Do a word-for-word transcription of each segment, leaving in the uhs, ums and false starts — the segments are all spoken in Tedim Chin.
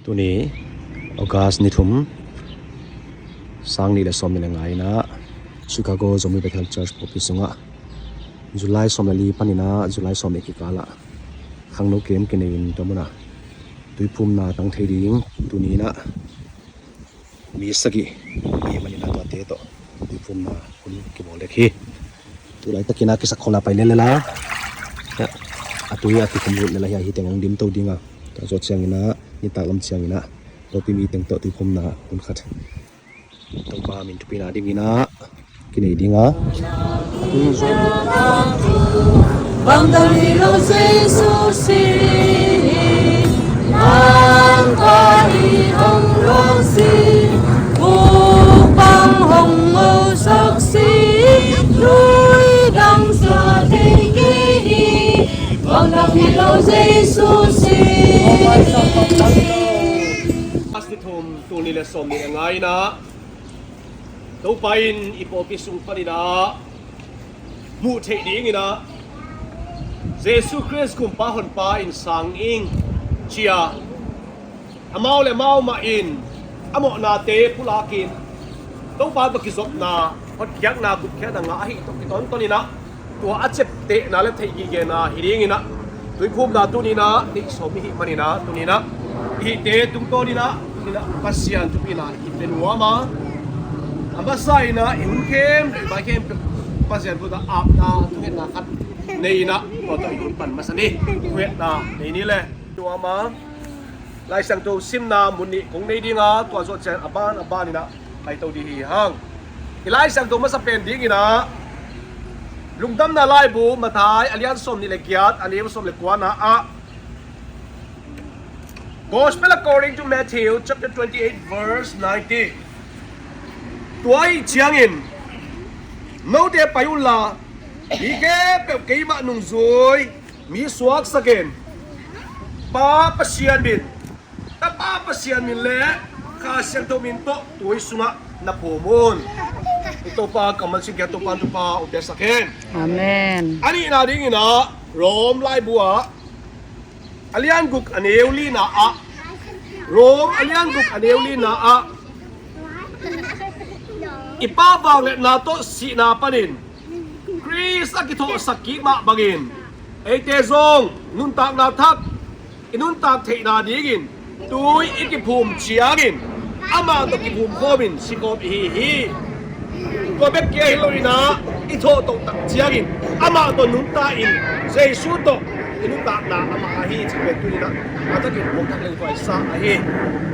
Tuni August ni thum, sang nih le sawm nih le nga in ah Chicago Zomi Bethel Church pawlpi sungah July sawm le li panin ah July sawm le kikal ah khangno kem kinei in tua mun ah tuiphumna tang thei ding tuni in ah mi sagih i hih manin ah tuate tawh tuiphumna hun kibawl dek hi. Tulaitakin ah kisakkhol a pai lel lel a, a tui a kikhum lut lel a, hih teng hong dim to ding a, tua zawh ciangin ah nitak lam ciangin ah pawlpi mi teng tawh tuiphumna hun khat Topa min thupina dingin ah kinei ding a. Bang dang hi lo Jesu si, bang ka hi hong lo si, upang hong lo sak si, lui dang sa thei kei hi, bang dang hi lo Jesu si. Mas ni thum, tul nih le sawm nih le nga in ah Topa in i pawlpi sung panin ah muh theih dingin ah Jesu Khrist kumpa honpa in sang ing ci a, amau le amau mah in a mawhnate pulakin Topa tawh kizopna, hotkhiatna, gupkhiatna ngah ahih tawh kitawntawn in ah tua a ciaptehna le theih gigena hi dingin ah tuiphumna tuni in ah neih sawm i hih manin ah tuni in ah i hihte tungtawn in ah tuni in ah Pasian thupina i pe nuam a, a masa in ah i hun khempeuh, i bai khempeuh Pasian khut ah apna thungetna khat nei in ah tua tawh i hun pan masa ni. Thungetna nei ni le nuam a, Lai Siangtho simna mun nih kong nei ding a, tua zawh ciang a ban a ban in ah pai to ding hi hang. I Lai Siangtho masa pen dingin ah Lungdamna Laibu, Matthai a lian sawm nih le giat, a neu sawm le kuana ah, Gospel according to Matthew chapter twenty-eight verse nineteen. Tua ahih ciangin note pai unla mi khempeuh keimah nungzui mi suaksakin Pa Pasian min, Tapa Pasian min le Kha Siangtho min tawh tui sungah na phum un. I Topa kammal singkia Topa thupha hong piaksak hen. Amen. A nihna dingin ah Rom laibu ah a lian guk a neu lina ah, Rom a lian guk a neu lina ah i Pa vangliatna tawh sihna panin Khrist a kithawhsak kik mah bangin eite zong nuntakna thak i nuntak theihna dingin tui i kiphum ciangin amah tawh kiphum khawmin si khawm ihi hi. Tua bek kia hi loin ah i thawh toh tak ciangin amah tawh nunta in Jesu tawh i nuntakna amah ahi cih pen tuni in ah a takin hong thak leng tua i sa ahi.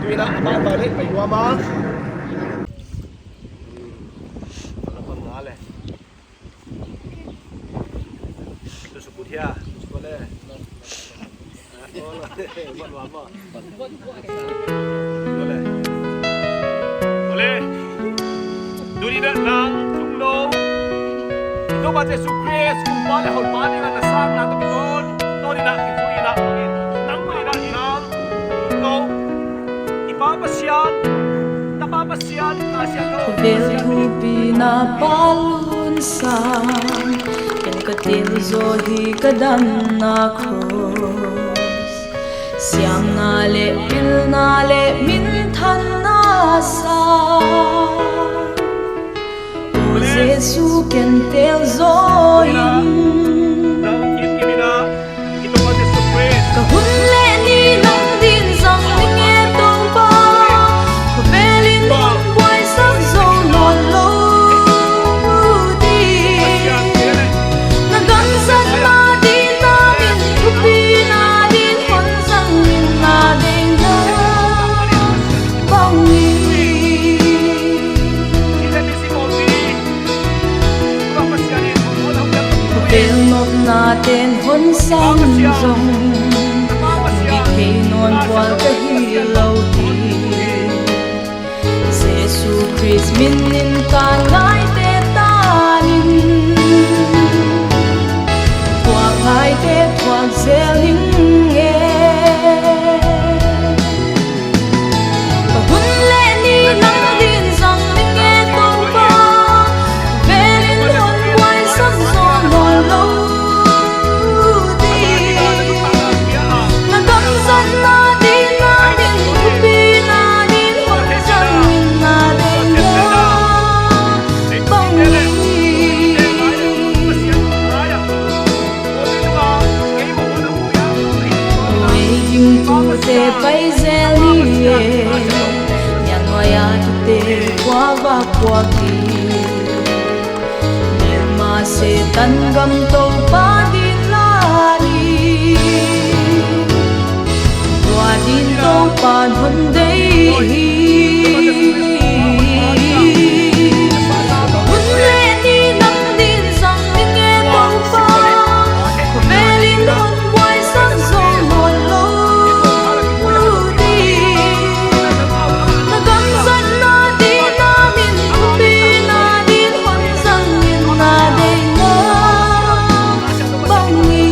Tuni in ah amah tua leh pai nuam a. Tuni in ah nang lungno i Topa Jesu Khrist kumpa le honpa dingin na sang na tawh kitawn, tuni in ah kizui in ah bangin nang tuni in ah nang lungno i Pa Pasian, Tapa Pasian, Kha Siangtho Pasian. Khawvel hupi na palun sang, ken ka tilzaw hi ka damna cross. Siamna le pilna le minthanna sa, O Jesu ken telzaw in. Ka hun le ni nang din zang ning e Topa, khawvel in hong buaisak zo nawn lo ding. Na gamzatna ding na min thupina ding hon zang in na deihna bangin. Khawvel nopna ten hon sam zong, mi thei nawn bual ka hi lo hi. Jesu Khrist min in ka ngaite tanin, thuak ngaite thuak zel ning e. Ka hun le ni nang din zang ning e Topa, khawvel in hon buaisak zo nawn lo ding. Na gamzatna ding na min thupi Te pai zel ni e, mial nuai-a kite kua va puak ding. Mihma Setan gam Topa ding la ni. Tua ding Topa hong deih hi. Hun le ni nang ding zang ding e Topa. Khuavel in hong buaisak zo nawn lo ding. Na gam zatna ding, na min thupina ding hong zang in na deihna bangin.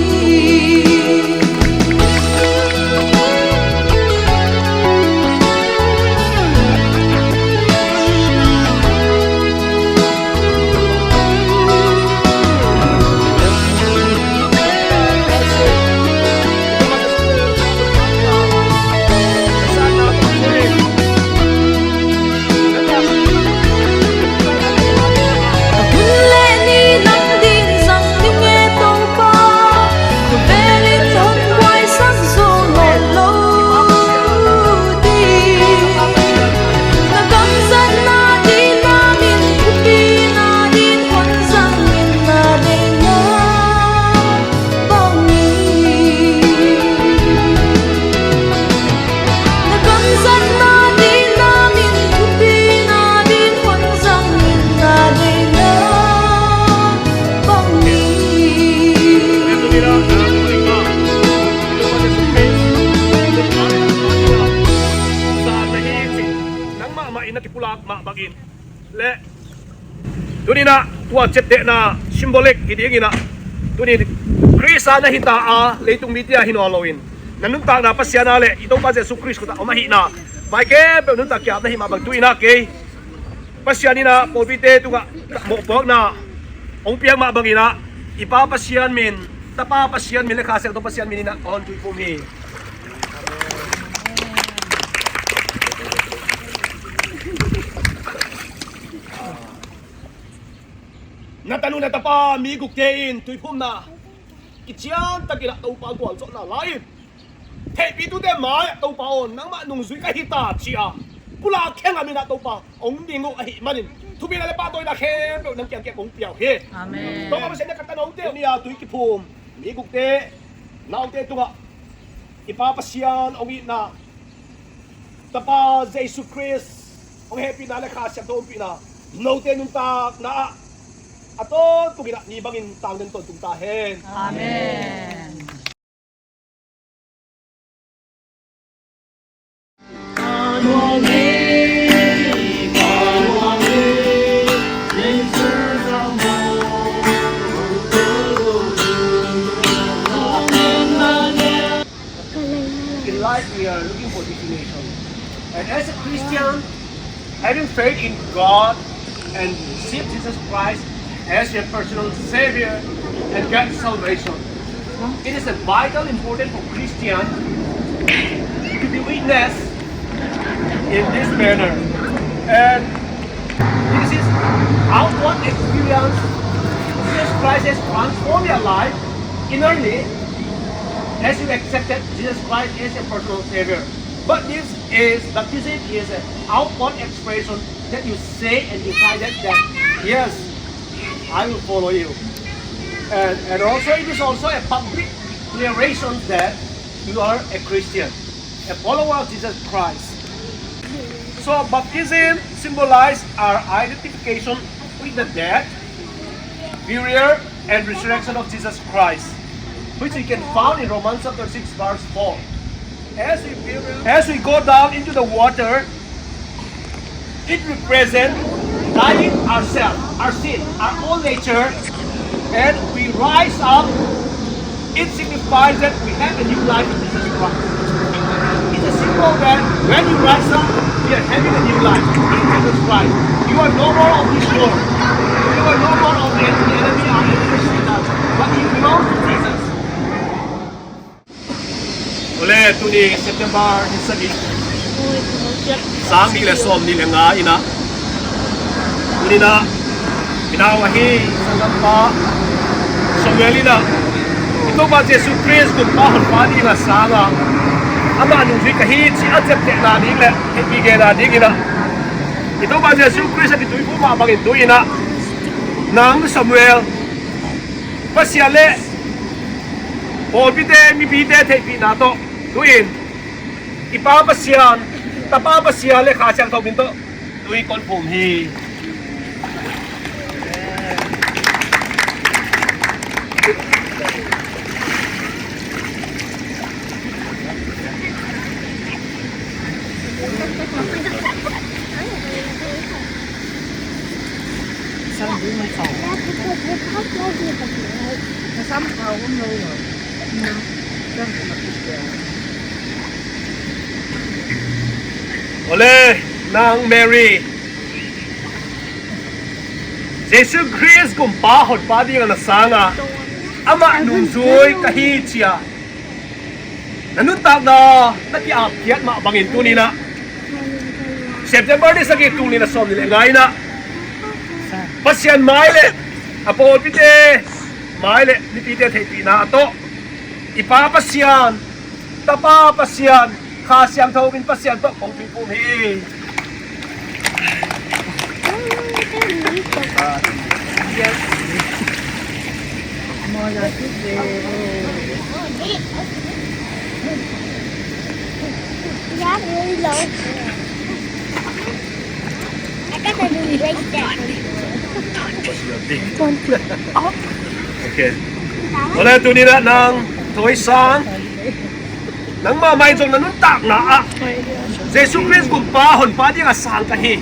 Nangmah mah in a kipulak mah bangin le Tuni-in ah tua ciaptehna symbolic hi dingin ah, tuni Khrist a na hita a, leitung mite a hi nawn loin, na nuntakna Pasian a le i Topa Jesu Khrist khut ah om ahihna vai khempeuh nuntak kiap na hih mah bang, tu-in ah kei Pasian in ah pawlpite tungah mohpuakna hong piak mah bangin ah, i Pa Pasian min, Tapa Pasian min le Kha Siangtho Pasian min in ah ka hong tuiphum hi. Na tanu na tapa mi gukte in tuiphumna kician takin ah Topa gualzawhna la-in, theihpitute mai-ah Topa aw, nangmah nungzui ka hi ta ci-a pulak khia ngam in ah Topa hong ding uh ahih manin, thupina le pahtawina khempeuh nang kiang kiang kong pia uh hi. Amen. Topa Pasian in ah ka tanu te ni-a tui kiphum mi gukte naute tungah i Pa Pasian hong itna, Tapa Jesu Khrist hong hehpihna le Kha Siangtho ompihna, note nuntakna ah a tawntung in ah ni bangin tangden tawntung ta hen. Amen. In life, we are looking for destination. And as a Christian, having faith in God and receive Jesus Christ as your personal Savior and get salvation, it is a vital important for Christian to be witness in this manner. And this is outward experience. Jesus Christ has transformed your life innerly as you accepted Jesus Christ as your personal Savior. But this is, baptism is an outward expression that you say and decided that, "Yes, I will follow you." And, and also, it is also a public declaration that you are a Christian, a follower of Jesus Christ. So baptism symbolizes our identification with the death, burial, and resurrection of Jesus Christ, which we can found in Romans chapter six, verse four. As we, as we go down into the water, it represents dying ourselves, our sin, our old nature, and we rise up. It signifies that we have a new life in Jesus Christ. It's a symbol that when you rise up, we are having a new life in Jesus Christ. You are no more of this world. You are no more of the enemy, our enemy Satan, but you belong to Jesus. Ole, tuni September ni sagih, sang nih le sawm nih le nga in ah, tuni in ah, i nau ahi sanggampa Samuel in ah, i Topa Jesu Khrist guppa honpa ding a sang a, amah nungzui ka hi cih a ciaptehna ding le theihpih genna dingin ah, i Topa Jesuh Khrist a kituiphum mah bangin tu-in ah, nang Samuel, Pasian le pawlpite, mipite theihpihna tawh tu-in i Pa Pasian, Tapa Pasian le Kha Siangtho min tawh tui kon phum hi. Ole, nang Mary, Jesuh Khrist Kumpa Honpa ding a na sang a, amah nungzui ka hi ci-a na nuntakna na ki-apkhiat mah bangin tuni-in ah, September ni sagih, tul nih le sawmnih le nga-in ah, Pasian mai le a pawlpite mai le mipite theihpihna tawh i Pa Pasian, Tapa Pasian, Kha Siangtho min Pasian tawh kong tuiphum hi. Ok. Ole, tuni-in ah nang Thawi Sang, nangmah mai zong na nuntakna ah Jesuh Khrist Kumpa Honpa ding a sang ka hi.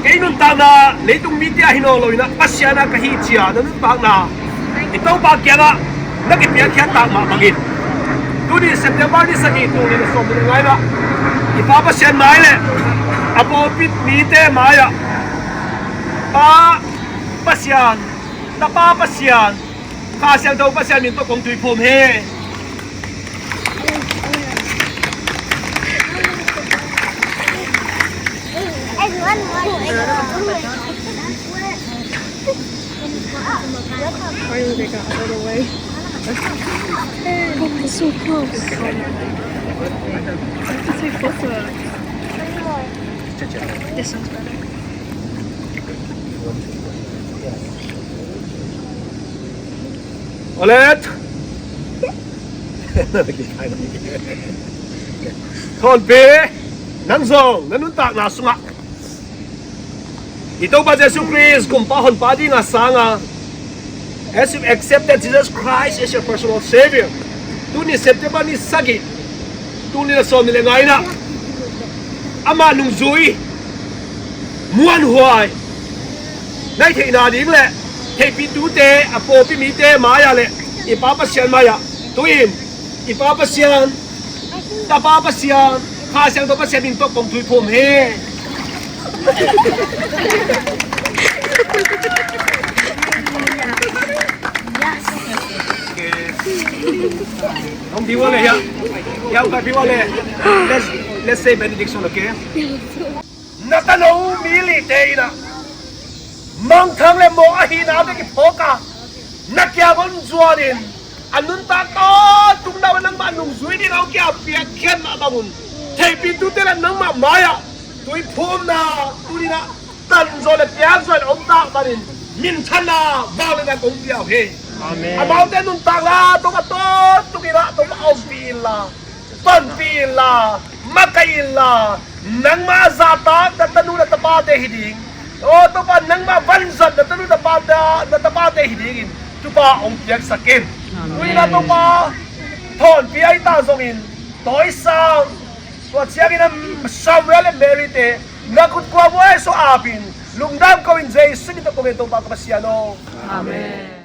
Kei nuntakna leitung mite ah hi nawn lo-in ah Pasian a ka hi ci-a na nuntakna i Topa kiangah na kipiakkhiat tak mah bangin, tuni September ni sagih, tul nih le sawmnih le nga-in ah i Pa Pasian mai le a pawlpi mite mai-ah Pa Pasian, Tapa Pasian, Kha Siangtho Pasian min tawh kong tuiphum hi. Finally, they got out of the way. It's so close. It's like close to us. This one's better. Olet. Thawnpi, nang zong na nuntakna sungah i Topa Jesuh Khrist Kumpa Honpa ding a sang a, as you've accepted Jesus Christ as your personal Savior, tuni September ni sagih, tul nih le sawmnih le nga-in ah, amah nungzui muanhuai na hih theihna ding le theihpihtute a pawlpi mite mai-ah le i Pa Pasian mai-ah tu-in i Pa Pasian, Tapa Pasian, Kha Siangtho Pasian min tawh kong tuiphum hi. Hong di wale ya. Ya, hong di wale. Let's, let's say benediction, okay? Na tano mi lite in ah mangthang le mawh ahihna bek i phawk a, na kiang hong zuanin a nuntak tawh tungah nangmah nungzui ding a hong kipiakkhiat mah bangun, theihpihtute le nangmah mai-ah tuiphumna tuni-in ah tanzawh le piakzawh in om tak manin minthanna, vangliatna kong pia uh hi. Amen. Amaute nuntakna tawh a tawh tungah tawh a ompih inla, tonpih inla, makaih inla, nangmah a zahtak na tanu na tapate hi ding. Aw Topa, nangmah vanzat na tanu na tapate, na tapate hi dingin Topa hong piaksak in. Amen. Tuni-in ah Topa, Thawnpi ahi ta zongin, Tawisang, tua ciangin a Samuel le Mary te, na khut kuam uh a sung apin, lungdam ko-in Jesuh min tawh kong ngen, Topa ka Pasian aw. Amen.